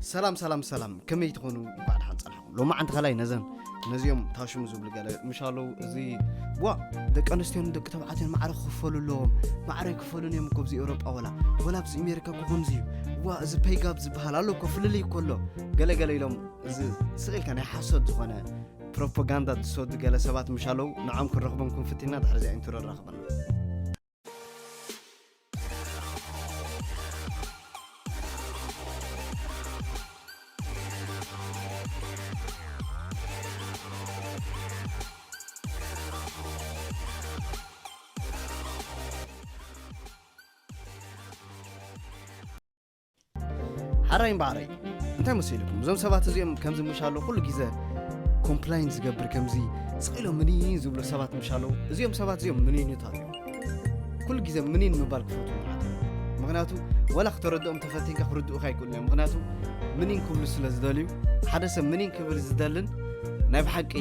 ሰላም ሰላም ሰላም፣ ከመይ ትኾኑ? እንኳዕ ደሓን ጸናሕኩም። ሎማዓንቲ ከላይ ነዘን ነዚኦም ታሽሙ ዝብሉ ገለ ምሽ ኣለዉ። እዚ ዋ፣ ደቂ ኣንስትዮን ደቂ ተባዕትዮን ማዕረ ክኽፈሉ ኣለዎም፣ ማዕረ ይክፈሉን እዮም እኮ ኣብዚ ኤውሮጳ፣ ወላ ወላ ኣብዚ ኣሜሪካ እኮ ከምዚ እዩ። ዋ፣ እዚ ፔይ ጋፕ ዝበሃል ኣሎ እኮ፣ ፍልልይ እኮ ኣሎ፣ ገለ ገለ ኢሎም፣ እዚ ስቕ ኢልካ ናይ ሓሶት ዝኾነ ፕሮፓጋንዳ ዝሰዱ ገለ ሰባት ምሽ ኣለዉ። ንዖም ክንረኽቦም ክንፍትና፣ ድሕሪ እዚኣ ኢንትሮ ንራኽበና። ሓራይ እምበኣረይ፣ እንታይ መሲልኩም? እዞም ሰባት እዚኦም ከምዚ ምሽ ኣሎ ኩሉ ግዜ ኮምፕላይን ዝገብር፣ ከምዚ ስቕ ኢሎም ምኒን ዝብሉ ሰባት ምሽ ኣለዉ። እዚኦም ሰባት እዚኦም ምኒንታት እዮም። ኩሉ ግዜ ምኒን ምባል ክፈትዉ ማለት እዩ። ምኽንያቱ ወላ ክተረድኦም ተፈቲንካ ክርድኡኻ ኣይክእሉን እዮም። ምኽንያቱ ምኒን ክብሉ ስለ ዝደልዩ፣ ሓደ ሰብ ምኒን ክብል ዝደልን ናይ ብሓቂ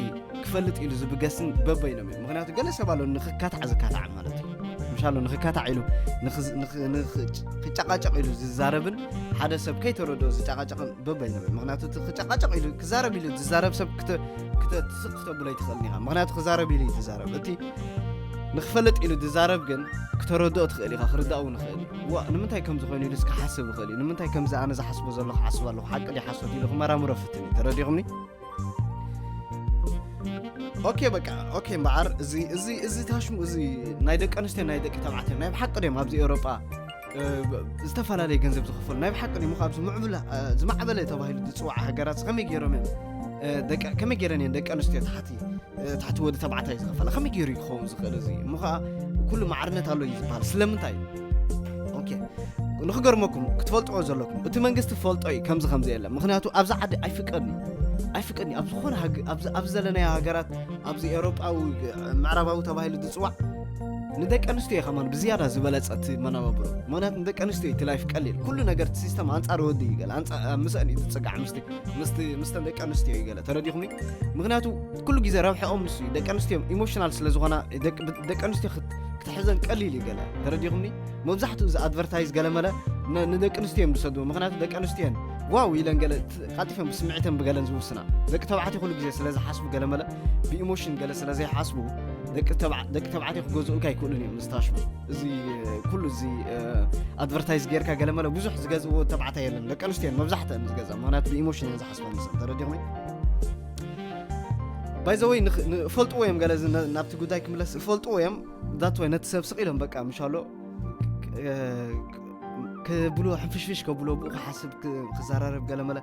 ክፈልጥ ኢሉ ዝብገስን በበይኖም እዮም። ምኽንያቱ ገለ ሰብ ኣሎ ንኽካታዕ ዝካታዕ ማለት እዩ። ምሽ ኣሎ ንኽካታዕ ኢሉ ንኽዝ-፣ ንኽ-፣ ንኽ-፣ ክጨቃጨቕ ኢሉ ዝዛረብን ሓደ ሰብ ከይተረድኦ ዝጨቃጨቕን በበይኖም እዮም። ምኽንያቱ እቲ ክጨቃጨቕ ኢሉ ክዛረብ ኢሉ ዝዛረብ ሰብ ክተ-፣ ክተ-፣ ትስቕ ክተብሎ ኣይትኽእልን ኢኻ። ምኽንያቱ ክዛረብ ኢሉ እዩ ዝዛረብ። እቲ ንኽፈልጥ ኢሉ ዝዛረብ ግን ክተረድኦ ትኽእል ኢኻ፣ ክርዳእ እውን ይኽእል እዩ። ዋ፣ ንምንታይ ከምዚ ኮይኑ ኢሉ ክሓስብ ይኽእል እዩ። ንምንታይ ከምዚ ኣነ ዝሓስቦ ዘሎ ክሓስብ ኣለኹ፣ ሓቂ ድዩ ሓሶት ኢሉ ክመራምሮ ፍትን እዩ። ተረዲኹምኒ? ኦኬ፣ በቃ፣ ኦኬ። እምበኣር እዚ፣ እዚ፣ እዚ ታሽሙ፣ እዚ ናይ ደቂ ኣንስትዮ፣ ናይ ደቂ ተባዕትዮ፣ ናይ ብሓቂ ድዮም ኣብዚ ኤውሮጳ፣ እ፣ ዝተፈላለየ ገንዘብ ዝኽፈሉ? ናይ ብሓቂ ድዮም? እሞ ኣብዚ ምዕቡል፣ እ፣ ዝማዕበለ ተባሂሉ ዝጽዋዕ ሃገራት ከመይ ገይሮም እዮም፣ እ፣ ደቂ፣ ከመይ ገይረን እየን ደቂ ኣንስትዮ ታሕቲ፣ እ፣ ታሕቲ ወዲ ተባዕታይ ዝኸፈላ? ከመይ ገይሩ እዩ ክኸውን ዝኽእል እዚ? እሞ ኸኣ ኩሉ ማዕርነት ኣሎ እዩ ዝበሃል። ስለምንታይ? ኦኬ። ንኽገርመኩም፣ ክትፈልጥዎ ዘለኩም፣ እቲ መንግስቲ ፈልጦ እዩ ከምዚ ከምዚ የለን። ምኽንያቱ ኣብዚ ዓዲ ኣይፍቀድን እዩ። ኣይፍቀድን እዩ። ኣብ ዝኾነ ሃገ-፣ ኣብዚ፣ ኣብዚ ዘለናዮ ሃገራት፣ ኣብዚ ኤውሮጳዊ፣ ምዕራባዊ ተባሂሉ ዝጽዋዕ፣ ንደቂ ኣንስትዮ እዩ ከማን ብዝያዳ ዝበለጸ እቲ መነባብሮ። ምኽንያቱ ንደቂ ኣንስትዮ እዩ እቲ ላይፍ ቀሊል። ኩሉ ነገር እቲ ሲስተም ኣንጻር ወዲ እዩ ገለ፣ ኣንጻ-፣ ምስአን እዩ ዝጽጋዕ፣ ምስቲ፣ ምስቲ፣ ምስተን ደቂ ኣንስትዮ እዩ ገለ። ተረዲኹም? ምኽንያቱ ኩሉ ግዜ ረብሐኦም ንሱ እዩ። ደቂ ኣንስትዮ ኢሞሽናል ስለ ዝኾና፣ ደቂ፣ ደቂ ኣንስትዮ ክት-፣ ክትሕዘን ቀሊል እዩ ገለ። ተረዲኹምኒ? መብዛሕትኡ እዚ ኣድቨርታይዝ ገለ መለ ን-፣ ንደቂ ኣንስትዮ እዮም ዝሰድዎ። ምኽንያቱ ደቂ ኣንስትዮ እየን ዋው ኢለን ገለ ት-፣ ቀልጢፈን ብስምዒተን ብገለን ዝውስና። ደቂ ተባዕትዮ ኩሉ ግዜ ስለ ዝሓስቡ ገለ መለ ብኢሞሽን ገለ ስለ ዘይሓስቡ ደቂ ተባዕ-፣ ደቂ ተባዕትዮ ክገዝኡልካ ኣይክእሉን እዮም ምስ ታሽሙ። እዚ ኩሉ እዚ፣ እ፣ ኣድቨርታይዝ ጌርካ ገለ መለ ብዙሕ ዝገዝእዎ ተባዕታይ የለን። ደቂ ኣንስትዮ እየን መብዛሕትአን ዝገዝኣ። ምኽንያቱ ብኢሞሽን እየን ዝሓስባ ንሰን። ተረዲኹምኒ? ባይ ዘ ወይ ንኽ-፣ ንፈልጥዎ እዮም ገለ እዚ ነ-፣ ናብቲ ጉዳይ ክምለስ ፈልጥዎ እዮም። ዳት ወይ ነቲ ሰብ ስቕ ኢሎም በቃ ምሽ ኣሎ ክ-፣ ክ-፣ ክብሎ ሕንፍሽፍሽ ከብሎ ብኡ ክሓስብ ክ-፣ ክዘራረብ ገለ መለ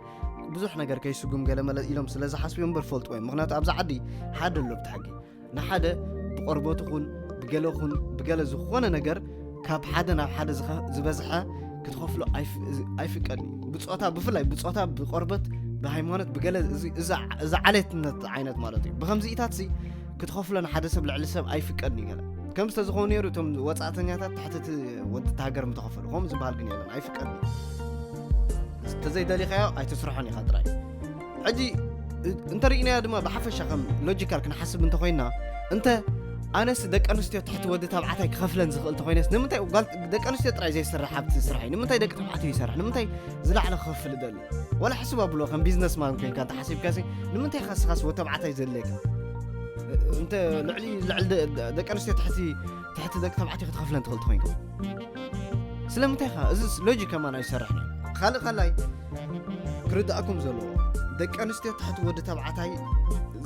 ብዙሕ ነገር ከይስጉም ገለ መለ ኢሎም ስለ ዝሓስቡ እዮም እምበር ፈልጥዎ እዮም። ምኽንያቱ ኣብዚ ዓዲ ሓደ ኣሎ ብቲ ሕጊ። ንሓደ ብቆርበቱ ኹን ብገለ ኹን ብገለ ዝኾነ ነገር ካብ ሓደ ናብ ሓደ ዝኸ-፣ ዝበዝሐ ክትኸፍሎ ኣይፍ-፣ እዚ ኣይፍቀድን እዩ። ብጾታ ብፍላይ ብጾታ ብቆርበት ብሃይማኖት ብገለ እዚ፣ እዚ፣ እዚ ዓሌትነት ዓይነት ማለት እዩ። ብኸምዚኢታት ሲ ክትኸፍሎ ንሓደ ሰብ ልዕሊ ሰብ ኣይፍቀድን እዩ ገለ። ከም ዝተዝኾኑ ነይሩ እቶም ወጻእተኛታት ትሕቲ እቲ ወዲ እቲ ሃገር ምተኸፈሉ። ከምኡ ዝበሃል ግን የለን፣ ኣይፍቀድን እዩ። እንተዘይደሊኻዮ ኣይተስርሖን ኢኻ ጥራይ። ሕጂ እንተርኢናዮ ድማ ብሓፈሻ ከም ሎጂካል ክንሓስብ እንተኾይና፣ እንተ ኣነስ ደቂ ኣንስትዮ ትሕቲ ወዲ ተባዕታይ ክኸፍለን ዝኽእል እንተኾይነስ፣ ንምንታይ ጓል፣ ደቂ ኣንስትዮ ጥራይ ዘይሰርሕ ኣብቲ ስራሕ እዩ? ንምንታይ ደቂ ተባዕትዮ ይሰርሕ? ንምንታይ ዝላዕለ ክኸፍል ይደሊ? ዋላ ሕስብ ኣብሎ፣ ከም ቢዝነስ ማን ኮይንካ እንተሓሲብካ ሲ፣ ንምንታይ ኢኻ ንስኻስ ወዲ ተባዕታይ ዘድልየካ? እንተ ልዕሊ፣ ልዕሊ ደ-፣ ደ-፣ ደቂ ኣንስትዮ ትሕቲ፣ ትሕቲ ደቂ ተባዕትዮ ክትኸፍለን ትኽእል እንተኾይንካ? ስለምንታይ ኢኻ? እዚስ ሎጂክ ከማን ኣይሰርሕን እዩ። ካልእ ካልኣይ ክርድኣኩም ዘለዎ፣ ደቂ ኣንስትዮ ትሕቲ ወዲ ተባዕታይ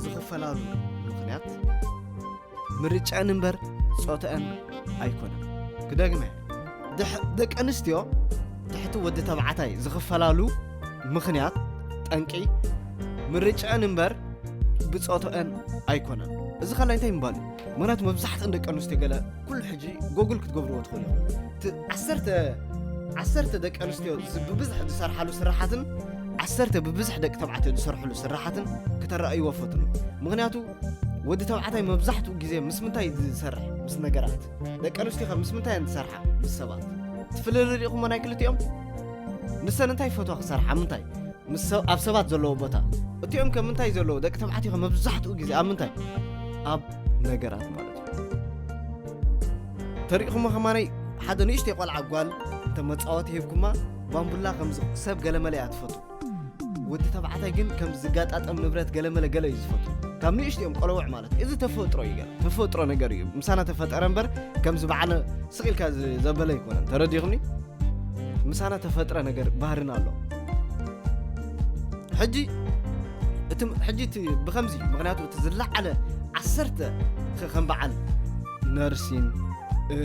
ዝኽፈላሉ ምኽንያት ምርጫን እምበር ጾተአን ኣይኮነን። ክደግመ፣ ድሕ-፣ ደቂ ኣንስትዮ ትሕቲ ወዲ ተባዕታይ ዝኽፈላሉ ምኽንያት፣ ጠንቂ፣ ምርጫን እምበር ብጾተአን ኣይኮነን። እዚ ካልኣይ እንታይ ምባል እዩ? ምኽንያቱ መብዛሕትአን ደቂ ኣንስትዮ ገለ ኩሉ ሕጂ ጎግል ክትገብርዎ ትኽእሉ ኢኹም። እቲ ዓሰርተ፣ ዓሰርተ ደቂ ኣንስትዮ ዝ-፣ ብብዝሒ ዝሰርሓሉ ስራሓትን ዓሰርተ ብብዝሒ ደቂ ተባዕትዮ ዝሰርሕሉ ስራሓትን ከተረኣይዎ ፈትኑ። ምኽንያቱ ወዲ ተባዕታይ መብዛሕትኡ ግዜ ምስ ምንታይ ዝሰርሕ? ምስ ነገራት። ደቂ ኣንስትዮ ከ ምስ ምንታይ እየን ዝሰርሓ? ምስ ሰባት። ትፍልልይ ርኢኹሞ ናይ ክልቲኦም? ንሰን እንታይ ይፈትዋ ክሰርሓ? ምንታይ? ምስ ሰብ፣ ኣብ ሰባት ዘለዎ ቦታ። እቲኦም ከ ምንታይ ዘለዎ? ደቂ ተባዕትዮ ከ መብዛሕትኡ ግዜ ኣብ ምንታይ? ኣብ ነገራት ማለት እዩ። ተሪእኹሞ ከማነይ ሓደ ንእሽተይ ቆልዓ ጓል እንተ መጻወቲ ሂብኩማ ባምቡላ ከምዚ ሰብ ገለመለ እያ ትፈቱ። ወዲ ተባዕታይ ግን ከም ዝጋጣጠም ንብረት ገለመለ ገለ እዩ ዝፈቱ። ካብ ንእሽትኦም ቆለውዕ ማለት እዩ። እዚ ተፈጥሮ እዩ፣ ገለ ተፈጥሮ ነገር እዩ። ምሳና ተፈጠረ እምበር ከምዚ በዓለ ስቕ ኢልካ ዝ- ዘበለ ኣይኮነን። ተረዲኹኒ? ምሳና ተፈጥረ ነገር ባህርና ኣሎ። ሕጂ እቲ ሕጂ እቲ ብኸምዚ፣ ምክንያቱ እቲ ዝለዓለ ዓሰርተ ከ- ከም በዓል ነርሲን፣ እ፣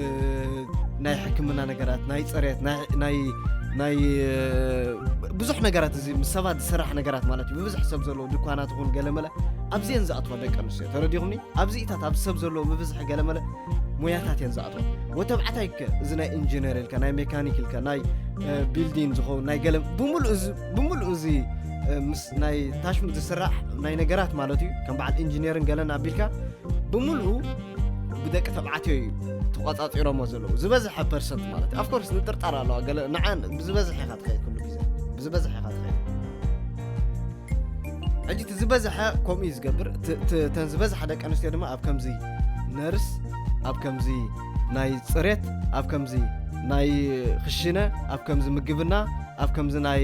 ናይ ሕክምና ነገራት፣ ናይ ፅሬት፣ ናይ ናይ ናይ እ፣ ብዙሕ ነገራት፣ እዚ ምስ ሰባት ዝስራሕ ነገራት ማለት እዩ። ብብዝሕ ሰብ ዘለዎ ድኳናት ይኹን ገለመለ ኣብዚአን ዝኣትዋ ደቂ ኣንስትዮ። ተረዲኹምኒ? ኣብዚኢታት ኣብ ሰብ ዘለዎ ብብዝሒ ገለመለ ሞያታት እየን ዝኣትዋ። ወተብዓታይ ከ እዚ ናይ ኢንጂነር ኢልካ፣ ናይ ሜካኒክ ኢልካ፣ ናይ እ፣ ቢልዲን ዝኸውን ናይ ገለ ብምሉእ እዚ ብምሉእ እዚ እ፣ ምስ ናይ ታሽሙ ዝስራሕ ናይ ነገራት ማለት እዩ። ከም በዓል ኢንጂነርን ገለን ኣቢልካ ብምሉኡ ብደቂ ተባዕትዮ እዩ ተቋጻጺሮሞ ዘለዉ ዝበዝሐ ፐርሰንት ማለት እዩ። ኣፍኮርስ ንጥርጣር ኣለዋ፣ ገለ ንዓን ብዝበዝሐ ኢኻ ትኸይድ፣ ኩሉ ግዜ ብዝበዝሐ ኢኻ ትኸይድ። ሕጂ እቲ ዝበዝሐ ከምኡ እዩ ዝገብር። እቲ- እቲ- እተን ዝበዝሐ ደቂ ኣንስትዮ ድማ ኣብ ከምዚ ነርስ፣ ኣብ ከምዚ ናይ ፅሬት፣ ኣብ ከምዚ ናይ ክሽነ፣ ኣብ ከምዚ ምግብና፣ ኣብ ከምዚ ናይ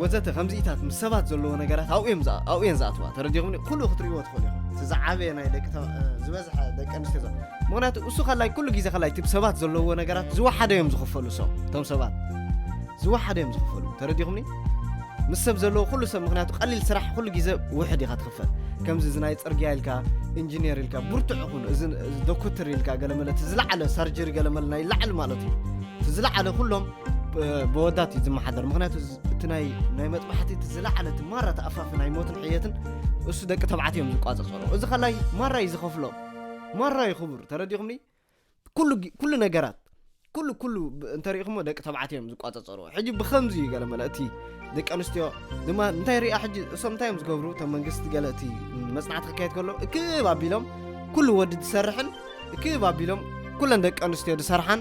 ወዘተ ከምዚኢታት ምስ ሰባት ዘለዎ ነገራት ኣብኡ እዮም ዝኣ- ኣብኡ እየን ዝኣትዋ። ተረዲኹምኒ? ኩሉ ክትርእይዎ ትኽእሉ ኢኹም። እቲ ዝዓበየ ናይ ደቂ ተባ- ዝበዝሐ ደቂ ኣንስትዮ ዘሎ፣ ምክንያቱ እሱ ከላይ ኩሉ ግዜ ከላይ እቲ ብሰባት ዘለዎ ነገራት ዝወሓደ እዮም ዝኽፈሉ። ሰው እቶም ሰባት ዝወሓደ እዮም ዝኽፈሉ። ተረዲኹምኒ? ምስ ሰብ ዘለዎ ኩሉ ሰብ፣ ምክንያቱ ቀሊል ስራሕ ኩሉ ግዜ ውሕድ ኢኻ ትኽፈል። ከምዚ እዚ ናይ ፅርግያ ኢልካ፣ ኢንጂነር ኢልካ፣ ብርቱዕ ኹን፣ እዚ እዚ ዶክትር ኢልካ፣ ገለመለ እቲ ዝለዓለ ሳርጀሪ፣ ገለመለ ናይ ላዕሊ ማለት እዩ። እቲ ዝለዓለ ኩሎም ብ- ብወዳት እዩ ዝመሓደር። ምክንያቱ እዚ- እቲ ናይ ናይ መጥባሕቲ እቲ ዝለዓለ እቲ ማራ ተኣፋፊ ናይ ሞትን ሕየትን እሱ ደቂ ተባዕትዮ እዮም ዝቋፀፀሩ። እዚ ከላይ ማራ እዩ ዝኸፍሎም፣ ማራ እዩ ክቡር። ተረዲኹምኒ? ኩሉ ጊ- ኩሉ ነገራት ኩሉ ኩሉ ብ- እንተሪኢኹሞ ደቂ ተባዕትዮ እዮም ዝቋፀፀርዎ። ሕጂ ብኸምዚ እዩ ገለ መለ እቲ ደቂ ኣንስትዮ ድማ እንታይ ሪኣ፣ ሕጂ እሶም እንታይ እዮም ዝገብሩ? እቶም መንግስቲ ገለ እቲ መፅናዕቲ ክካየድ ከሎ እክብ ኣቢሎም ኩሉ ወዲ ዝሰርሕን እክብ ኣቢሎም ኩለን ደቂ ኣንስትዮ ዝሰርሓን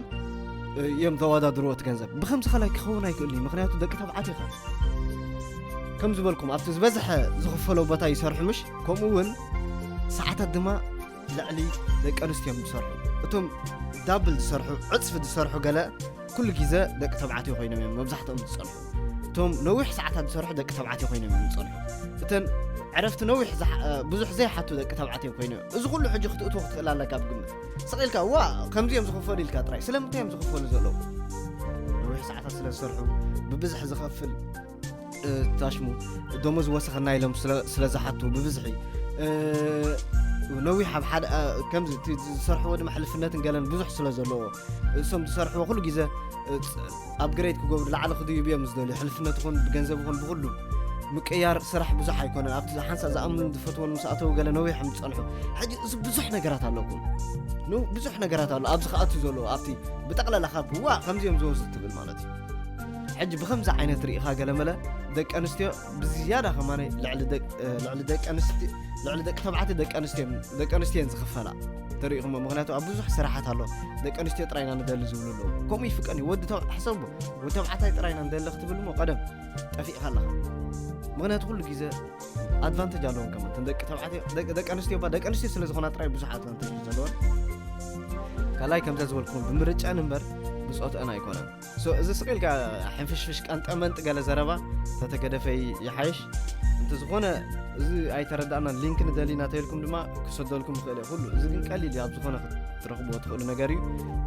እዮም ተወዳድርዎ እቲ ገንዘብ። ብኸምዚ ከላይ ክኸውን ኣይክእልን እዩ፣ ምክንያቱ ደቂ ተባዕትዮ ኢኻ። ከም ዝበልኩም ኣብቲ ዝበዝሐ ዝኽፈሎ ቦታ ይሰርሑ ምሽ? ከምኡ እውን ሰዓታት ድማ ልዕሊ ደቂ ኣንስትዮ እዮም ዝሰርሑ። እቶም ዳብል ዝሰርሑ፣ ዕፅፊ ዝሰርሑ ገለ ኩሉ ግዜ ደቂ ተባዕትዮ ኮይኖም እዮም መብዛሕትኦም ዝፀንሑ። እቶም ነዊሕ ሰዓታት ዝሰርሑ ደቂ ተባዕትዮ ኮይኖም እዮም ዝፀንሑ። እተን ዕረፍቲ ነዊሕ ዝሓ- ብዙሕ ዘይሓቱ ደቂ ተባዕትዮ ኮይኖም እዮም። እዚ ኩሉ ሕጂ ክትእትዎ ክትኽእል ኣለካ ኣብ ግምት። ስቕ ኢልካ እዋ ከምዚ እዮም ዝኽፈሉ ኢልካ ጥራይ፣ ስለምንታይ እዮም ዝኽፈሉ ዘለዉ? ነዊሕ ሰዓታት ስለ ዝሰርሑ ብብዝሒ ዝኸፍል እ፣ ታሽሙ ደሞዝ ወሰኸና ኢሎም ስለ- ስለ ዝሓቱ ብብዝሒ እ፣ ነዊሕ ኣብ ሓደ እ፣ ከምዚ እቲ ዝሰርሕዎ ድማ ሕልፍነትን ገለን ብዙሕ ስለ ዘለዎ እሶም ዝሰርሕዎ ኩሉ ግዜ እ፣ ፅ- ኣፕግሬድ ክገብሩ ላዕሊ ክድይቡ እዮም ዝደልዩ። ሕልፍነት ይኹን ብገንዘብ ይኹን ብኩሉ ምቅያር ስራሕ ብዙሕ ኣይኮነን። ኣብቲ ሓንሳእ ዝኣምኑን ዝፈትዎን ምስ ኣተዉ ገለ ነዊሖም ዝፀንሑ። ሕጂ እዚ ብዙሕ ነገራት ኣለኩም። ን- ብዙሕ ነገራት ኣሎ ኣብዚ ክኣቱ ዘለዎ ኣብቲ ብጠቕላላ ካብ ዋ ከምዚኦም ዝወስዱ ትብል ማለት እዩ። ሕጂ ብኸምዚ ዓይነት ርኢኻ ገለመለ ደቂ ኣንስትዮ ብዝያዳ ከማነ ልዕሊ ደቂ- እ፣ ልዕሊ ደቂ ኣንስትዮ ልዕሊ ደቂ ተባዕትዮ ደቂ ኣንስትዮ ደቂ ኣንስትዮ እየን ዝኽፈላ። ተሪኢኹሞ? ምክንያቱ ኣብ ብዙሕ ስራሓት ኣሎ ደቂ ኣንስትዮ ጥራይና ንደሊ ዝብሉ ኣለዉ። ከምኡ ይፍቀን እዩ። ወዲ ተባ- ሕሰቡ፣ ወዲ ተባዕታይ ጥራይና ንደሊ ክትብል እሞ ቀደም ጠፊእካ ኣለኻ። ምክንያቱ ኩሉ ግዜ ኣድቫንቴጅ ኣለዎም ከማን እተን ደቂ ተባዕትዮ ደቂ- ደቂ ኣንስትዮ እባ ደቂ ኣንስትዮ ስለ ዝኾና ጥራይ ብዙሕ ኣድቫንቴጅ እዩ ዘለወን። ካልኣይ ከምዛ ዝበልኩም ብምርጫን እምበር ብፆትአን ኣይኮነን። ሶ እዚ ስቕ ኢልካ ሕንፍሽፍሽ ቀንጠ መንጥ ገለ ዘረባ ተተገደፈይ ይሓይሽ። እንተዝኾነ እዚ ኣይተረዳእናን ሊንክ ንደሊና ተይልኩም ድማ ክሰደልኩም ይኽእል እየ። ኩሉ እዚ ግን ቀሊል እዩ፣ ኣብ ዝኾነ ክትረኽብዎ ትኽእሉ ነገር እዩ።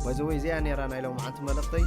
ባይዘወይ እዚኣ ነይራ ናይ ሎማዓንቲ መልእኽተይ።